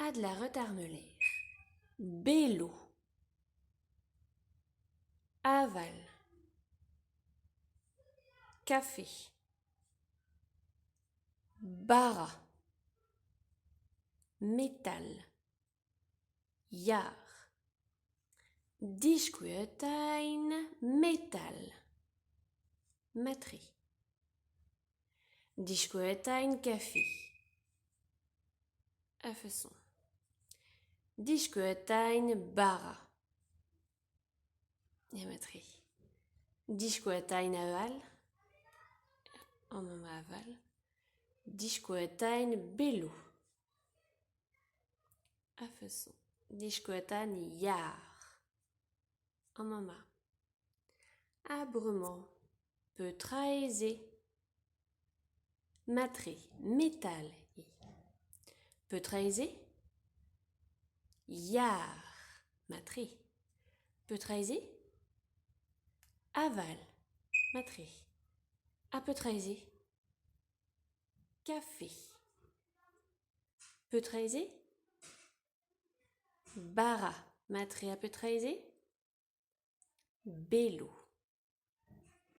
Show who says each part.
Speaker 1: Adlâret ar meuler. Belo. Aval. Kafe. Bara. Metal. Yar. Diskuetain metal. Matre. Diskuetain kafe. A-feson. Diskuetain bara. Ya matre. Diskuetain aval. Amañ aval. Diskuetain belo. A-feson. Diskuetain yar. Amañ 'ma. Ha bremañ, petra eo se ? Matre, metal eo. Petra eo se ? Yar, matre. Petra eo se ? Aval, matre. Ha petra eo se ? Kafe. Petra eo se ? Bara, matre ha petra eo se ? Belo.